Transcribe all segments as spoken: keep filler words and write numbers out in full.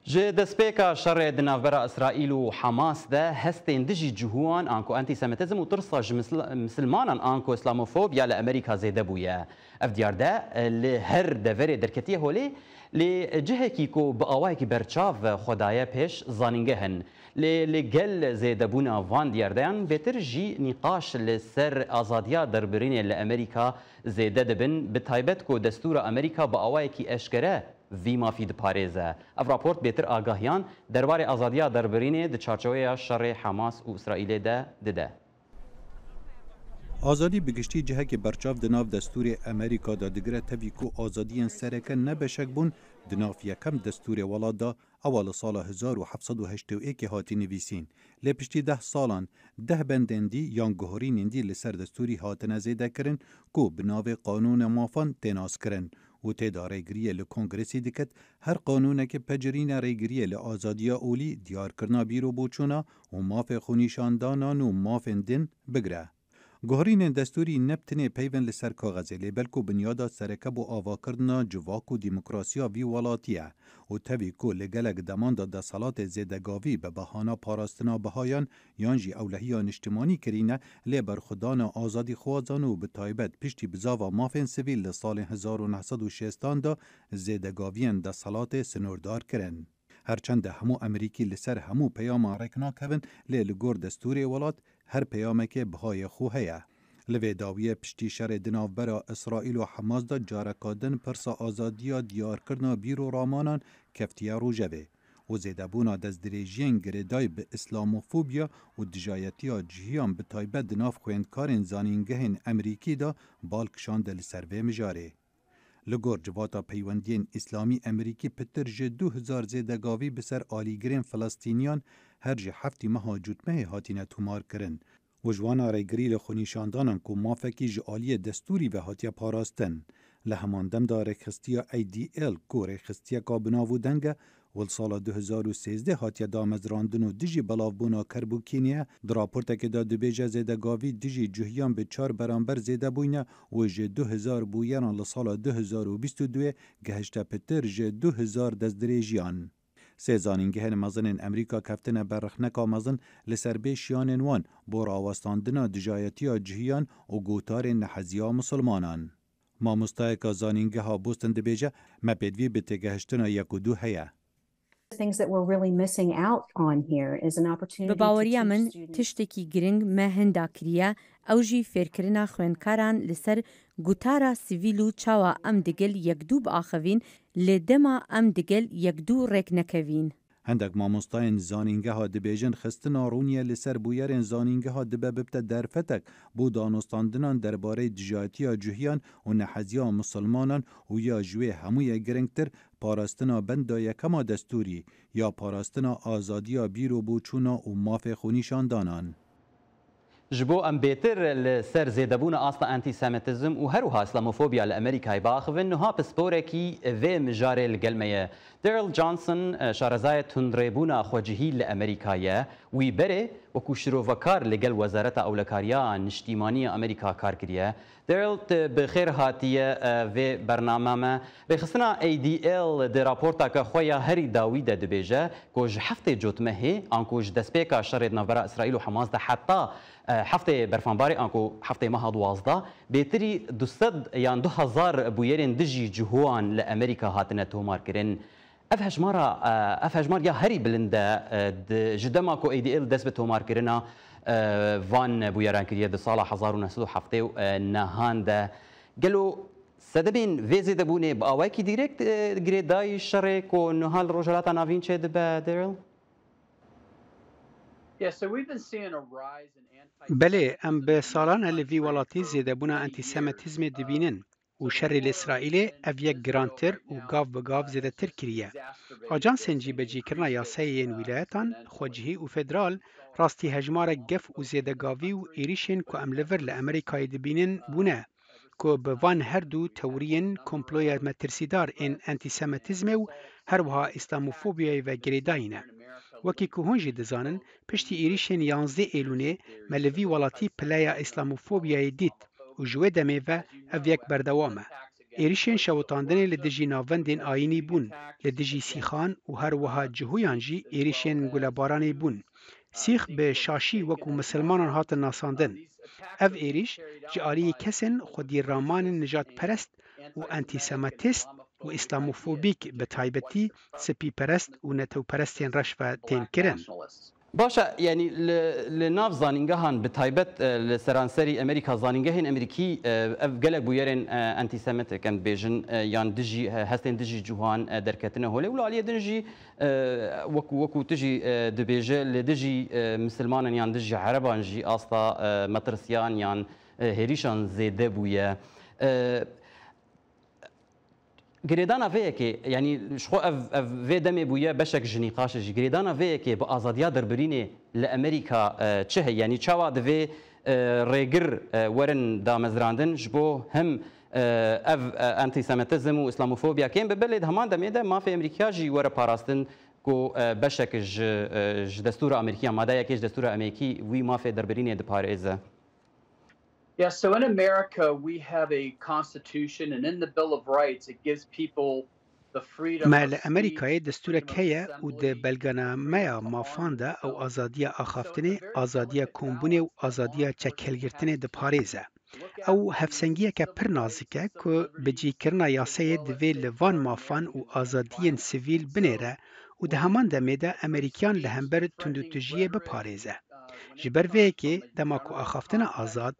Ji destpêka şerê di navbera Îsraîl û Hamas de hestên dijî cihûyan anku antîsemitizm û tirsa ji misl-, misilmanan anku îslamofobiya li Amerîka zêde bûye. Ev diyarde li her deverê derketiye holê, lê cihekî ku bi awayekî berçav xwe daye pêş zanîngeh in. Lê li gel zêdebûna van diyardeyan bêtir jî nîqaş li ser azadiya derbirînê li Amerîka zêde dibin, bi taybet ku destûra Amerîka bi awayekî eşkere vî mafî diparêze. Ev raport bêtir agahiyan derbarê azadiya derbirînê di çarçoveya şerê Hamas û Îsraîlê de dide. Azadî bi giştî cihekî berçav di nav destûrê Amerîka de digire, tevî ku azadiyên sereke ne beşek bûn di nav yekem destûrê welat de, ewa li sala hezar û heft sed û heştê û yekê hatî nivîsîn. Lê piştî deh salan, deh bendên dî yan guherînên dî li ser destûrî hatine zêdekirin ku bi navê qanûna mafan tê naskirin û tê de rêgiriyê li Kongresî diket, her qanûneke pecirîne rêgiriyê li azadiya olî, diyarkirina bîr û boçûna û mafê xwenîşandanan û mafên din bigire. Guherînên destûrî ne bi tenê peyvên li ser kaxezê, lê belku binyada sereke bo avakirina civak û demokrasiya vî welatî ye û tevî ku li gelek deman de desthilatê zêdegavî bi behana parastina bihayan yan jî ewlehiya niştimanî kirîne, lê berxwedana azadîxwazan û bi taybet piştî bizava mafên sivîl li salên hezar û neh sed û şêstan de zêdegaviyên desthilatê sinordar kirin. Her çend hemû Amerîkî li ser hemû peyaman rêk nakevin, lê li gor destûrê welat her peyamekê bihayê xwe heye. Li vê dawiyê piştî şerê di navbera Îsraîl û Hamas de careka din pirsa azadiya diyarkirina bîr û ramanan keftiye rojevê û zêdebûna destdirêjiyên girêdayî bi îslamofobiya û dijayetiya cihiyan bi taybet di nav xwendkarên zanîngehên Amerîkî de bal kişande li ser vê mijarê. Li gor Civata Peywendiyên Îslamî Amerîkî pitir ji du hezar zêdegavî bi ser alîgirên Filistîniyan her ji heftî meha Cotmehê hatine tomarkirin û ji wana rêgirî li xwenîşandanan ku mafekî ji aliyê destûrî ve hatiye parastin. Li heman dem de rêxistiya A D L ku rêxistiyeka bi nav û deng e, û li sala du hezar û sêzdeh hatiye damezrandin û dijî belavbûna kerb û kînê ye, di raportekê de dibêje zêdegavî dijî cuhiyan bi çar beramber zêde bûyne û ji du hezar bûyeran li sala du hezar û bîst û duyê gehişte pitir ji du hezar destdirêjiyan. Sê zanîngehên mezin ên Amerîka keftine ber rexneka mezin li ser bê şiyanên wan bo rawestandina dijayetiya cihiyan û gotarên neheziya misilmanan. Mamostayeka zanîngeha Boston dibêje, me pêdivî bi têgehiştina yek û du heye. Things that we're really missing out on here is an opportunity Bi to baweriya teach min students tiştekî giring me hinda kiriye, ew jî fêrkirina xwendkaran li ser gotara sivîl û çawa em digel yekdû biaxivîn, li dema em digel yekdû rêk nekevîn. Hindek mamostayên zanîngeha dibêjin, xistina rûniyê li ser bûyerên zanîngeha dibe bibte derfetek bo danûstandinan derbarê dijayetiya cuhiyan û neheziya misilmanan û ya ji wê hemûyê giringtir parastina benda yekema destûrî ya parastina azadiya bîr û boçûna û mafê xwenîşandanan. Ji bo em bêtir li ser zêdebûna asta antîsemitizm û her wiha îslamofobiya li Amerîkayê biaxivin, niha pisporekî vê mijarê li gel me ye. Daryl Johnson, şarezayê tundrêbûna xwecihî li Amerîka ye. Wî berê wekû şirovekar li gel Wezareta Ewlekariya Niştîmanî ya Amerîka kar kiriye. Daryl, tu bi xêr hatiye, e, vê bername me. Rêxistina A D L di raporteke xwe ya herî dawî de dibêje ku ji heftê Cotmehê, anku ji destpêka şerê di navbera Îsraîl û Hamas de heta, e, heftê Berfanbarê, anku heftê meha duwazdeh, bêtirî du sed yan du hezar bûyerên dijî cihoyan li Amerîka hatine tomarkirin. Ev hejmara, e, ev hejmar ya herî bilind e, e, di, ji dema ku A D L dest bi tomarkirina, e, van bûyeran kiriye di sala hezar û neh sed û heftê û nehan de. Gelo sedemên vê zêdebûnê bi awayekî direkt, e, girêdayî şerê ku niha li Rojhilata Navîn çêdibe, Daryl? Yeah, so we've been seeing a rise in anti- Belê, em bi salan e li vî welatî zêdebûna antîsemitîzmê dibînin. û şerê li Îsraîlê ev yek girantir û gav bi gav zêdetir kiriye. Ajansên cîbecîkirina yasayê yên wîlayetan, xwecihî û federal, rastî hejmarek gef û zêdegavî û êrîşên ku em li vir li Amerîkayê dibînin bûne, ku bi van her du tewriyên komploya metirsîdar ên antîsemitîzmê û her wiha îslamofobiyayê ve girêdayî ne. Wekî ku hûn jî dizanin, piştî êrîşên yanzdeh Êlûnê me li vî welatî pileya îslamofobiyayê dît û ji wê demê ve ev yek berdewam e. Êrişên şewitandinê li dijî navendên ayînî bûn, li dijî sîxan û her wiha cihuyan jî êrişên gulebaranê bûn. Sîx bi şaşî wekû misilmanan hatin nasandin. Ev êrîş ji aliyê kesên xwedî ramanên nijadperest û antîsemitîst û îslamofobîk, bi taybetî spîperest û netewperestên reş ve tên kirin. Baş e, yanî li, li nav zanîngehan, bi taybet, e, li seranserî Amerîka, zanîngehên Amerîkî, e, ev gelek bûyerên, e, antîsemitîk em dibêjin, e, yan dijî, e, hestên dijî ciwan, e, derketine holê û li aliyê din jî, e, wekû, wekû tu jî, e, dibêje, li dijî, e, misilmanan yan dijî ereban jî asta, e, metirsiyan yan, e, hêrîşan zêde bûye. E, Girêdana vê yekê, yanî ji xwe ev, ev vê demê bûye beşek ji nîqaşê jî. Girêdana vê yekê bi azadiya dirbirînê li Amerîka, e, çi heye? Yanî çawa divê, e, rêgir, e, werin damezrandin ji bo him, e, ev, e, antîsemitizm û îslamofobiya kêm bibe, lê di heman demê de mafê Amerîkiya jî were parastin ku, e, beşek ji, e, ji destûra Amerîkiya, madeyekê ji destûra Amerîkî wî mafê dirbirînê diparêze? Yeah, so in America, we have a constitution, and in the Bill of Rights, it gives people the freedom Me of li speech, Amerîkayê destûrek freedom of heye û di assembly, belgenameya freedom of mafan de ew performance. Azadiya axaftinê, azadiya kombûnê û azadiya çekhilgirtinê diparêze. Ew hevsengiyeke pir nazik e ku bi cîkirina yasayê divê li van mafan û azadiyên sivîl binêre û di heman demê de Amerîkiyan li hember tundûtijiyê biparêze. Ji ber vê yekê, dema ku axaftina azad,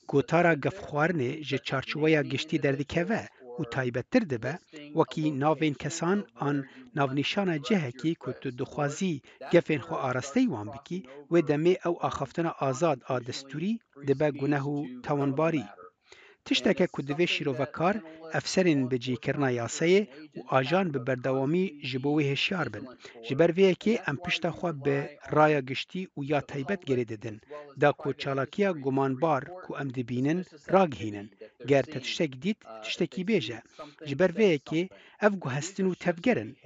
gotara gefxwarinê ji çarçoweya giştî derdikeve û taybettir dibe, wekî navên kesan an navnîşana cihekî ku tu dixwazî gefên xwe arasteyî wan bikî, wê demê ew axaftina azad a destûrî dibe guneh û tawanbarî. Tişteke ku divê şîrovekar, efserên bi cîkirina yasayê û ajan bi berdewamî ji bo wê hişyar bin. Ji ber vê yekê em pişta xwe bi raya giştî û ya taybet girê didin, da ku çalakiya gumanbar ku em dibînin ragihînin. Ger te tiştek dît, tiştekî bêje. Ji ber vê yekê ev guhestin û tevger in.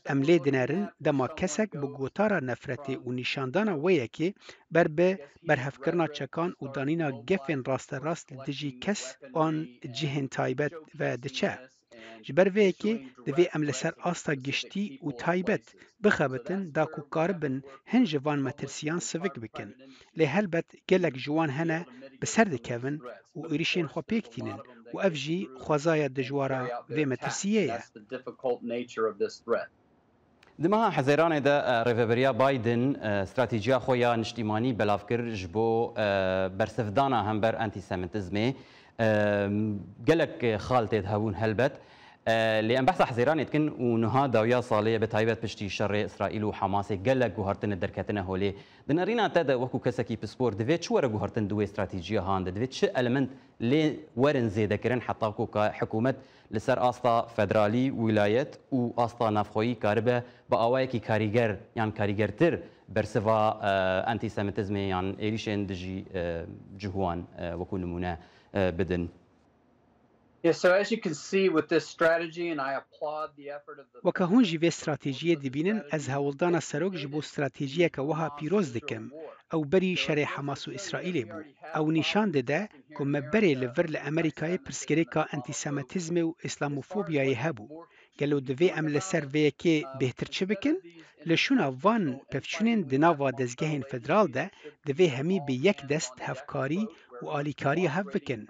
Em lê dinerin dema kesek bi gotara nefretê û nîşandana wê yekê ber bi berhevkirina çekan û danîna gefên rasterast li dijî kes an cihên taybet ve diçe. Ji ber vê yekê divê em li ser asta giştî û taybet bixebitin da ku karibin hin ji van metirsiyan sivik bikin. Lê helbet gelek ji wan hene bi ser dikevin û êrîşên xwe pêk tînin û ev jî xwezaya dijwara vê metirsiyê ye. Di meha Hezêranê de, e, Rêveberiya Biden, e, stratejiya xwe ya niştîmanî belav kir ji bo, e, bersivdana hember antîsemitizmê. E, gelek xal tê de hebûn helbet. E, lê em behsa Hezêranê dikin û niha dawiya salê ye, bi taybet piştî şerê Îsraîl û Hamasê gelek guhartin derketine holê. Di nerîna te de wekû kesekî pispor divê çi were guhartin di wê stratejiya han de? Divê çi element lê werin zêdekirin heta ku ka hikûmet li ser asta federalî, wîlayet û asta navxweyî karibe bi awayekî karîger yan karîgertir bersiva, e, antîsemitizmê yan êrîşên dijî, e, cihuan, e, wekû nimûne, e, bidin? Yeah, so as you can see with this strategy, and I applaud the effort of the Weke hûn jî vê stratejiyê dibînin, ez hewldana serok ji bo stratejiyeke wiha pîroz dikim. Ew berî şerê Hamas û Îsraîlê bû. Ew nîşan dide ku me berê li vir li Amerîkayê pirsgirêka antîsemitizmê û îslamofobiyayê hebû. Gelo divê em li ser vê yekê bêhtir çi bikin? Li şûna van pevçûnên di nava dezgehên federal de divê hemî bi yek dest hevkarî û alîkariya hev bikin.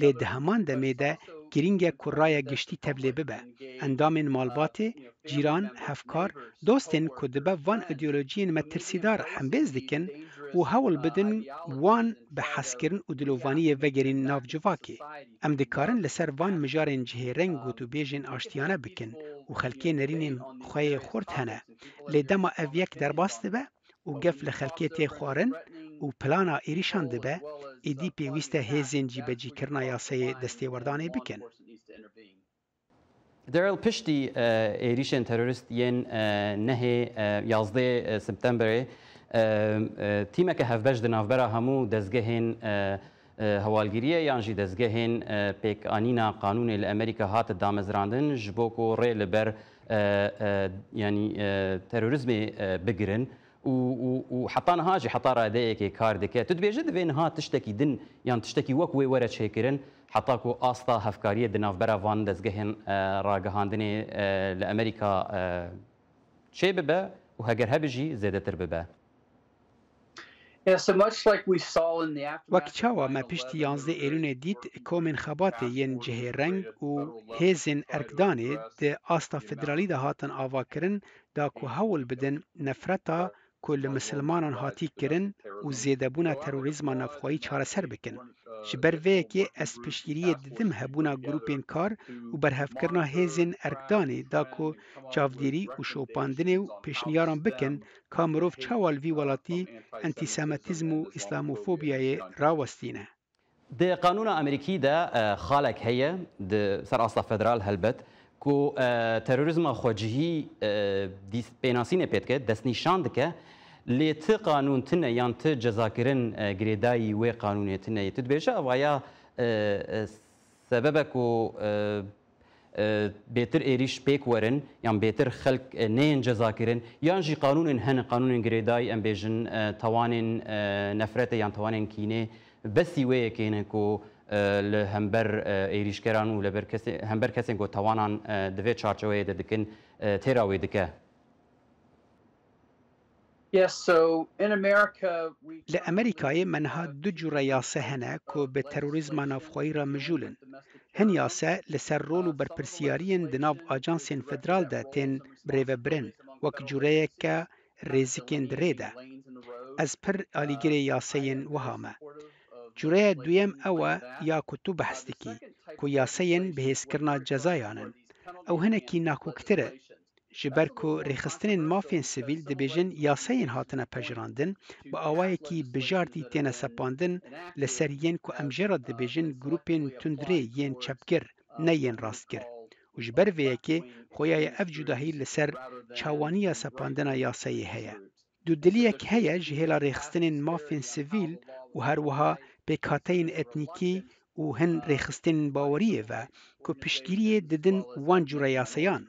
Lê di heman demê de girîng e ku raya giştî tevlê bibe. Endamên malbatê, cîran, hevkar, dostên ku dibe van îdeolojiyên metirsîdar hembêz dikin û hewl bidin wan bi hezkirin û dilovaniyê vegerîn nav civakê. Em dikarin li ser van mijarên cihêreng gotûbêjên aştiyane bikin û xelkê nerînên xwe yê xurt hene. Lê dema ev yek derbas dibe û gef li xelkê tê xwarin û plana êrîşan dibe, êdî pêwîst e hêzên cîbecîkirina yasayê destêwerdanê bikin. Daryl, piştî, e, êrîşên terorîst yên, e, nehê, e, yazdê, e, Septemberê, e, e, tîmeke hevbeş di navbera hemû dezgehên, e, e, hewalgiriyê yan jî dezgehên, e, pêkanîna qanûnê li Amerîka hat damezrandin, ji bo ku rê li ber, e, e, yanî, e, terorîzmê, e, bigirin û, û, û heta niha jî heta radeyekê kar dike. Tu dibêjî divê niha tiştekî din yan tiştekî wek wê were çêkirin, heta ku asta hevkariyê di navbera van dezgehên, e, ragihandinê, e, li Amerîka, e, çê bibe û heger hebe jî zêdetir bibe. Yeah, so much like we saw in the aftermath Wek çawa me piştî yanzdeh Êlûnê dît, komên xebatê yên cihê reng û hêzên erkdanê di asta federalî de hatin avakirin, da ku hewl bidin nefreta ku li misilmanan hatî kirin û zêdebûna terorîzma navxweyî çareser bikin. Ji ber vê yekê ez piştgiriyê didim hebûna grûpên kar û berhevkirina hêzên erkdanê da ku çavdêrî û şopandinê û pêşniyaran bikin ka mirov çawa li vî welatî antisemitîzm û îslamofobiyayê rawestîne. Di qanûna Amerîkî de, e, xalek heye, di ser asta federal helbet, ku, e, terorîzma xwecihî, e, dîs-, pênasînê pê dike, destnîşan dike. Lê ti qanûn tune yan ti cezakirin, e, girêdayî wê qanûnê tune ye. Tu dibêje evaya, e, e, sebebe ku, e, e, bêtir êrîş pêk werin yan bêtir xelk, e, neyên cezakirin yan jî qanûnên hene, qanûnên girêdayî, em bêjin, e, tawanên, e, nefretê yan tawanên kînê, besî wê yekê ne ku, e, li hember, e, êrîşkeran û li ber kesê-, hember kesên ku tawanan, e, di vê çarçeweyê de dikin, e, têra wê dike. Yes, so in America, we Li Amerîkayê me niha du cure yase hene ku bi terorîzma navxweyî re mijûl in. Hin yase li ser rol û berpirsiyariyên di nav ajansên federal de tên birêvebirin, wek cureyeke rêzikên di rê de. Ez pir alîgirê yaseyên wiha me. Cureya duyem ew e ya ku tu behs dikî, ku yaseyên bihêzkirina cezayan in. Ew hinekî nakoktir e. Ji ber ku rêxistinên mafên sivîl dibêjin yaseyên hatine pejirandin, bi awayekî bijartî têne sepandin, li ser yên ku em jê re dibêjin grûpên tundrê yên çepgir, ne yên rastgir. Û ji ber vê yekê xuya ye ev cudahî li ser çawaniya sepandina yasayê heye. Dudiliyek heye ji hêla rêxistinên mafên sivîl û her wiha pêkhateyên etnîkî û hin rêxistinên baweriyê ve ku piştgiriyê didin wan cure yasayan.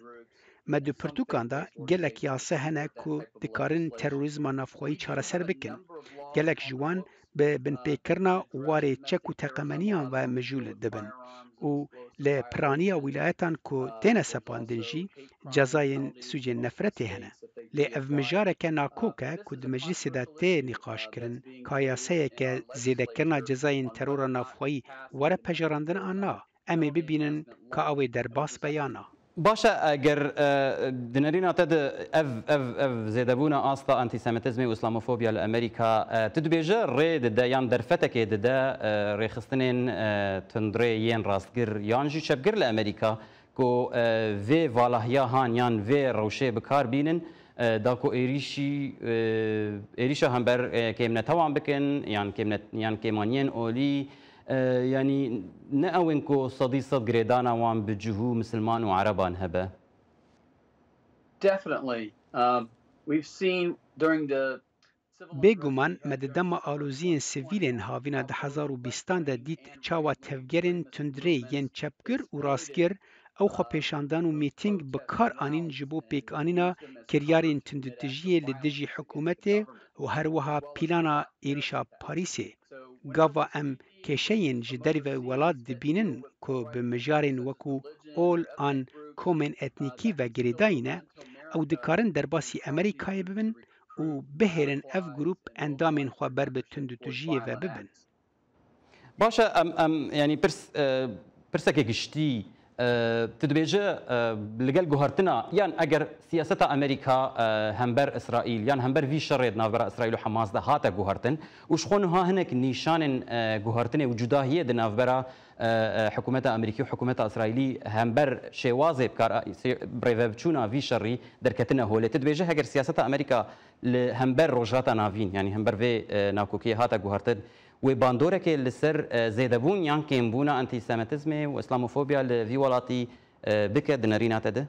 Me di pirtûkan de gelek yase hene ku dikarin terorîzma navxweyî çareser bikin. Gelek ji wan bi binpêkirina warê çek û teqemeniyan ve mijûl dibin û li piraniya wîlayetan ku têne sepandin jî cezayên sûcên nefretê hene. Lê ev mijareke nakok e ku di meclisê de tê nîqaşkirin, ka yasayeke zêdekirina cezayên terora navxweyî were pejirandin an na. Em ê bibînin ka ew ê derbas be ya na. Baş e, eger, e, di nerîna te de ev, ev, ev zêdebûna asta antisemitizmê û îslamofobiya li Amerîka, e, tu dibêje rê dide yan derfetekê dide, e, rêxistinên, e, tundrê yên rastgir yan jî çepgir li Amerîka ku, e, vê valahiya han yan vê rewşê bi kar bînin, e, da ku êrîşî, e, êrîşa hember, e, kêmnetewan bikin yan kêmne-, yan kêmaniyên olî, e, yanî ne ew in ku sedî sed girêdana wan bi cihû misilman û ereban hebe. Definitely. Um, we've seen during the civil Bêguman me di dema aloziyên sivîlên havîna du hezar û bîstan de dît çawa tevgerên tundrê yên çepgir û rastgir ew xwepêşandan û mîtîng bi kar anîn ji bo pêkanîna kiryarên tundûtijiyê li dijî hikûmetê û her wiha pîlana êrîşa Parîsê. Gava em kêşeyên ji derve welat dibînin ku bi mijarên wekû ol an komên etnîkî ve girêdayî ne, ew dikarin derbasî Amerîkayê bibin û bihêlin ev grûp endamên xwe ber bi tundûtijiyê ve bibin. Baş e, em, em, yanî pirs, e, pirsekê giştî, e, tu dibêje, e, li gel guhertina, yan eger siyaseta Amerîka, e, hember Îsraîl, yan hember vî şerê di navbera Îsraîl û Hamas de hate guhertin, û ji xwe niha hinek nîşanên, e, guhertinê û cudahiyê di navbera, e, e, hikûmeta Amerîkî û hikûmeta Îsraîlî hember şêwazê bikar, sê-, birêvebiçûna vî şerî derketine holê. Tu dibêje heger siyaseta Amerîka li hember Rojhilata Navîn, yanî hember vê, e, nakokiyê hate guhertin, wê bandorekê li ser, e, zêdebûn yan kêmbûna antisemitizmê û îslamofobiya li vî welatî, e, bike di nerîna te de?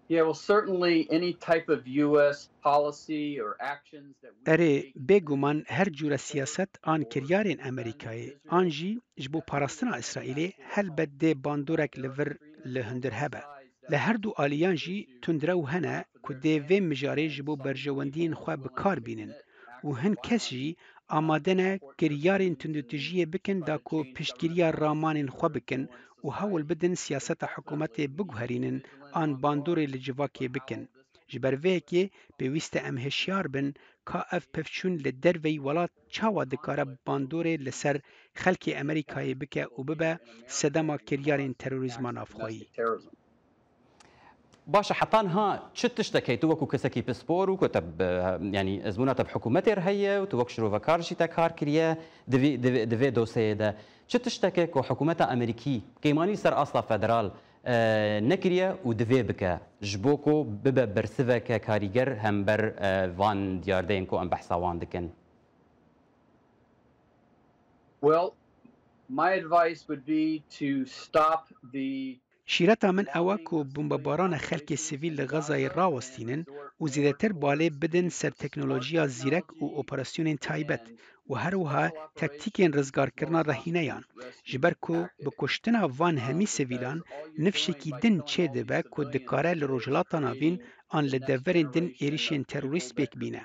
Yeah, well, certainly any type of U S policy or actions that we Erê, take bêguman her cure siyaset an kiryarên Amerîkayê, an jî ji bo parastina Îsraîlê helbet dê bandorek li vir li hundir hebe. Li her du aliyan jî tundrew hene ku dê vê mijarê ji bo berjewendiyên xwe bi kar bînin û hin kes jî amade ne kiryarên tundûtijiyê bikin da ku piştgiriya ramanên xwe bikin û hewl bidin siyaseta hikûmetê biguherînin an bandorê li civakê bikin. Ji ber vê yekê pêwîst e em hişyar bin ka ev pevçûn li derveyî welat çawa dikare bandorê li ser xelkê Amerîkayê bike û bibe sedema kiryarên terorîzma navxweyî. Baş e, heta niha çi tiştek heye tu wekû kesekî pispor û ku te bi, yanî ezmûna te bi hikûmetê re heye û tu wek şirovekar jî te kar kiriye di vê, di vê, di vê dosyeyê de? Çi tiştek e ku hikûmeta Amerîkî keymanî li ser asta federal, e, nekiriye û divê bike ji bo ku bibe bersiveke karîger hember, e, van diyardeyên ku em behsa wan dikin? Well, my advice would be to stop the Şîreta min ew e ku bombebarana xelkê sivîl li Xezayê rawestînin û zêdetir balê bidin ser teknolojiya zîrek û operasyonên taybet û her wiha taktîkên rizgarkirina rehîneyan. Ji ber ku bi kuştina van hemî sivîlan nifşekî din çêdibe ku dikare li Rojhilata Navîn an li deverên din êrişên terorîst pêk bîne.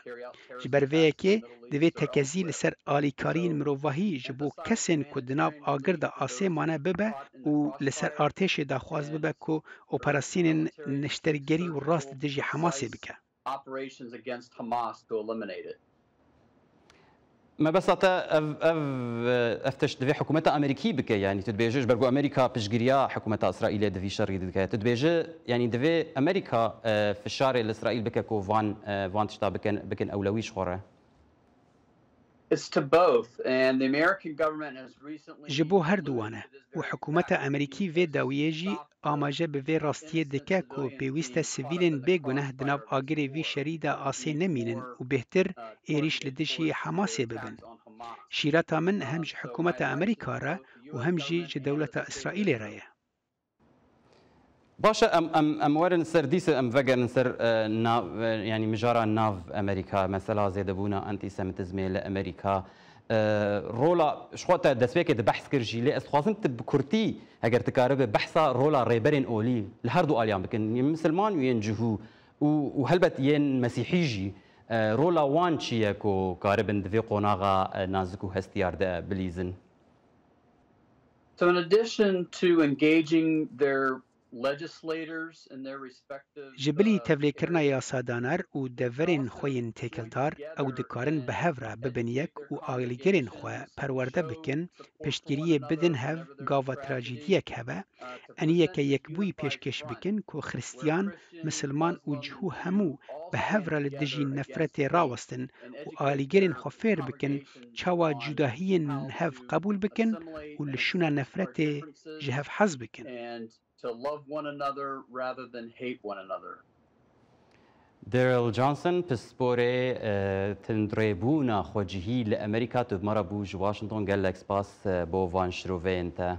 Ji ber vê yekê divê tekezî li ser alîkariyên mirovahî ji bo kesên ku di nav agir de asê mane bibe û li ser artêşê daxwaz bibe ku operasyonên neştergerî û rast li dijî Hemasê bike. Operations against Hamas to eliminate it. Mebesta te ev, ev, ev tişt divê hikûmeta Amerîkî bike, yanî tu dibêje ji ber ku Amerîka piştgiriya hikûmeta Îsraîlê di vî şerî dike. Tu dibêje, yanî divê Amerîka, e, fişarê li Îsraîl bike ku van, e, van tişta bikin, bikin ewlewî ji xwe re. It's to both, and the American government has recently Ji bo her duwan e û hikûmeta Amerîkî vê dawiyê jî amaje bi vê rastiyê dike ku pêwîst e sivîlên bêguneh di nav agirê vî şerî de asê nemînin û bêhtir êrîş li dijî Hemasê bibin. Şîreta min hem ji hikûmeta Amerîka re û hem jî ji dewleta Îsraîlê re ye. Baş e, em, em, em werin ser dîse, em vegerin ser, e, nav, e, yanî mijara nav Amerîka, mesela zêdebûna antîsemitizmê li Amerîka. E, rola, ji xwe te destpêkê de behs kir jî, lê ez dixwazim tu bi kurtî, heger tu karibe, behsa rola rêberên olî li her du aliyan bikin, yên misilman û yên cihû û, û helbet yên mesîhî jî, e, rola wan çi ye ku karibin di vê qonaxa, e, nazik û hestiyar de bilîzin? So in addition to engaging their legislators in their respective Ji bilî tevlêkirina yasadaner û deverên xwe yên têkildar, ew dikarin bi hev re bibin yek û alîgirên xwe perwerde bikin, piştgiriyê bidin hev gava trajîdiyek hebe, eniyeke yekbûyî pêşkêş bikin ku Xristiyan, Misilman û cihû hemû bi hev re li dijî nefretê rawestin û alîgirên xwe fêr bikin çawa cudahiyên hev qebûl bikin û li şûna nefretê ji hev hez bikin. And to love one another rather than hate one another. Daryl Johnson, pisporê, e, tundrêbûna xwecihî li Amerîka, tu bi me re bû ji Washington. Gelek spas, e, bo van şiroveyên te.